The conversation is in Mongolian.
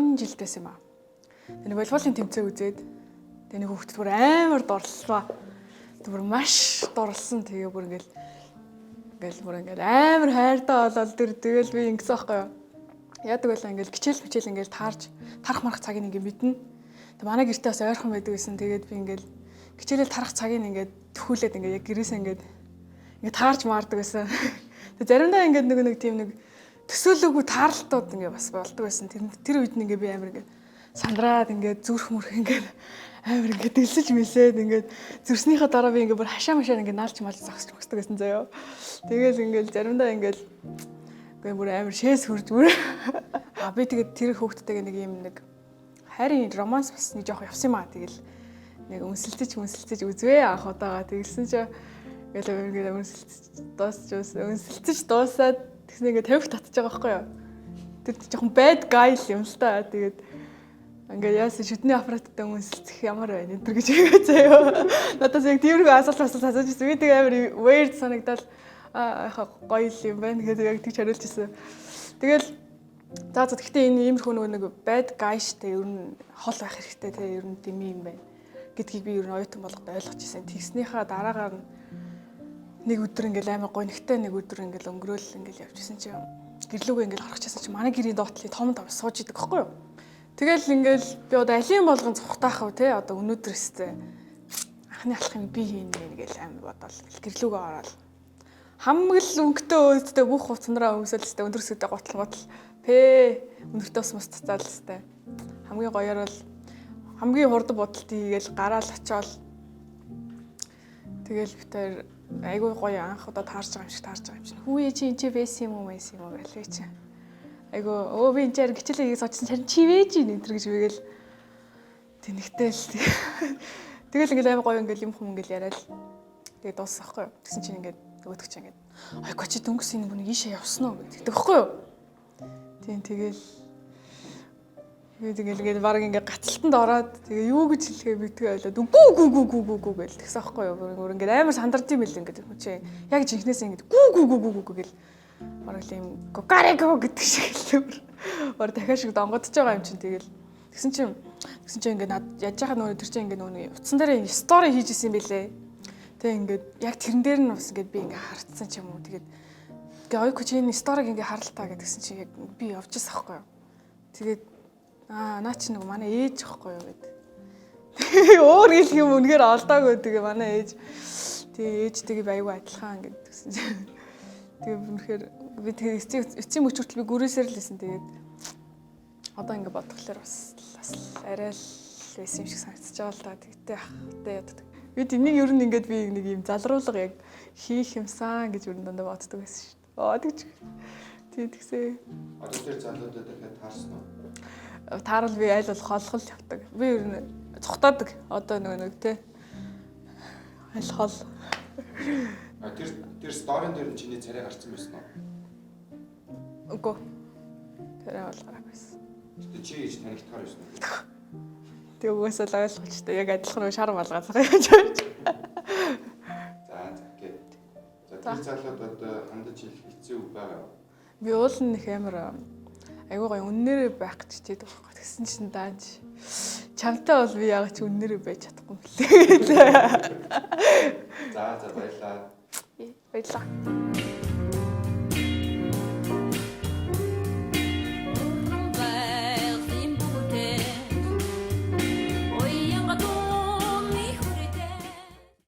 10 жилдээс юм аа. Тэгээ нэг волейболын тэмцээн үзээд тэгээ нэг хүүхдэд бүр амар дурлалаа. Тэг бүр маш дурлсан. Тэгээ бүр ингээл ингээл бүр ингээл амар хайртай болоод тэр тэгэл би ингэсэн байхгүй юу. Яадаг байлаа ингээл хичээл хичээл ингээл таарж тарах марах цагийг ингээ мэднэ. Тэг манай гэртээ бас ойрхон байдаг гэсэн. Тэгээд би ингээл хичээлэл тарах цагийг ингээд төхүүлээд ингээ яг гэрээсээ ингээд ингээ таарж маардаг байсан. Тэг заримдаа ингээд нэг нэг тийм нэг төсөөлөөгүй таарлтууд ингээ бас болдог байсан. Тэр тэр үед нь ингээ би амар ингээ сандраад ингээ зүрх мөрх ингээ амар ингээ дэлсэж мэлсээд ингээ зүрснийхаа дараа би ингээ бүр хашаа машаа ингээ наалч маалж зогсож мөсдөг гэсэн заяо. Тэгэл ингээл заримдаа ингээл ингээ бүр амар шээс хурж бүр а би тэгээд тэр хөөхттэйгээ нэг юм нэг хайрын романс бас нэг жоох явсан юм аа. Тэгэл нэг үнсэлтэж үнсэлтэж үзвээ анх удаага тэгэлсэн чи ингээл ингээл үнсэлтэж дуусч үнсэлтэж дуусаад тэгсэн ингээ тавих татж байгаа байхгүй юу. Тэр жоохон bad guy л юм л та. Тэгээд ингээд яасан шүдний аппараттай үнсэлцэх ямар байна энэ төр гэж хэлээ заяа. Надаас яг тиймэрхүү асуулт асуулт асууж ирсэн. Би тэг амар weird санагдал аа гоё л юм байна гэдэг яг тэгж хариулж ирсэн. Тэгэл за за гэхдээ энэ иймэрхүү нөгөө нэг bad guy штэ ер нь хол байх хэрэгтэй те ер нь дими юм байна гэдгийг би ер нь оюутан болгоод ойлгож ирсэн. Тэгснийхаа дараагаар нь нэг өдөр ингээл амар гонигтай нэг өдөр ингээл өнгөрөөл ингээл явчихсан чинь гэрлүүгээ ингээл орох часан чинь манай гэрийн доотлын том том сууж идэг байхгүй юу? Тэгэл ингээл би одоо алийн болгон цухтаах вэ те одоо өнөөдөр өстэй анхны алах юм би хийнэ гэл амар бодоол гэрлүүгээ ороод хамаг л өнгөтэй өөдтэй бүх хувцсанараа өмсөөл өстэй өндөр өсөдөө гутал гутал пэ өндөртөө ус мус цацаал өстэй хамгийн гоёор бол хамгийн хурдан будалт хийгээл гараал очиод тэгэл бид хоёр айгүй гоё анх удаа таарч байгаа юм шиг таарч байгаа юм чинь. Хүүе чи энэ чи байсан юм уу байсан юм уу гэлээ чи. Айгүй өө би энэ чаар хичээлээ хийгээ сочсон харин чи вэж ин энэ төр гэж бийгэл тэнэгтэл тэгэл ингээл амар гоё ингээл юм хүм ингээл яриад тэгээ дууссан байхгүй юу. Тэгсэн чинь ингээд нөгөөдөг чинь ингээд айгүй чи дөнгөс энэ бүнийг ийшээ явсан уу гэдэг байхгүй юу. Тийм тэгэл Тэгээд ингээл ингээл баг ингээ гацалтанд ороод тэгээ юу гэж хэлэхээ мэдгүй ойлоод гү гү гү гү гү гү гэл тэгсэн аахгүй юу. Бүр ингээд амар сандарч юм байл ингээд хүн чинь яг жинхнээсээ ингээд гү гү гү гү гү гэл бараг л юм гокарего гэдэг шиг л бүр бар дахиад шиг донгодож байгаа юм чинь тэгэл тэгсэн чинь ингээд над яаж яхаа нөгөө тэр чинь ингээд нөгөө утсан дээр story хийж исэн юм бэлээ. Тэгээ ингээд яг тэрэн дээр нь бас ингээд би ингээд харцсан ч юм уу. Тэгээд ингээ ойко чи энэ story г ингээд харалтаа гэдгсэн чинь яг би явж байсан аахгүй юу. Тэгээд аа наа чи нэг манай ээж ихгүй юу гэд. Өөр хэлэх юм үнэхээр олдоогүй тэгээ манай ээж. Тэгээ ээжтэйгээ би аягүй адилхан ингээд тэгсэн чинь. Тэгээ үнэхээр би тэгээ эцсийн эцсийн мөч хүртэл би гүрээсээр л исэн. Тэгээд одоо ингээд бодглохлоор бас бас арай л байсан юм шиг санагдчихж байгаа л та. Тэгтээ ахтай яддаг. Би энийг ер нь ингээд би нэг юм залруулга яг хийх юмсан гэж ер нь дандаа боддог байсан шүү дээ. Аа тэгч. Тий тэгсээ. Одоо тэр залуудад дахиад таарсан уу? Таарал би аль болох холхол явдаг. Би ер нь цухтаадаг. Одоо нөгөө нэг те. Аль хол. А тэр тэр story н дээр нь чиний царай гарсан байсан уу? Үгүй. Тэр бол гараагүй байсан. Гэтэ чи гэж танигдахаар байсан уу? Тэг угаасаа л ойлгомжтой. Яг адилхан нэг шар малгай юм чи. За за окей. За тэр залууд одоо хандаж хэлэх эцсийн үг байгаа юу? Би уул нь их амар айгуу гоё үннээрээ байх гэж хичээдэг байхгүй. Тэгсэн чинь даанч чамтай бол би яг ч үннээрээ байж чадахгүй юм лээ. За за баярлалаа. Баярлалаа.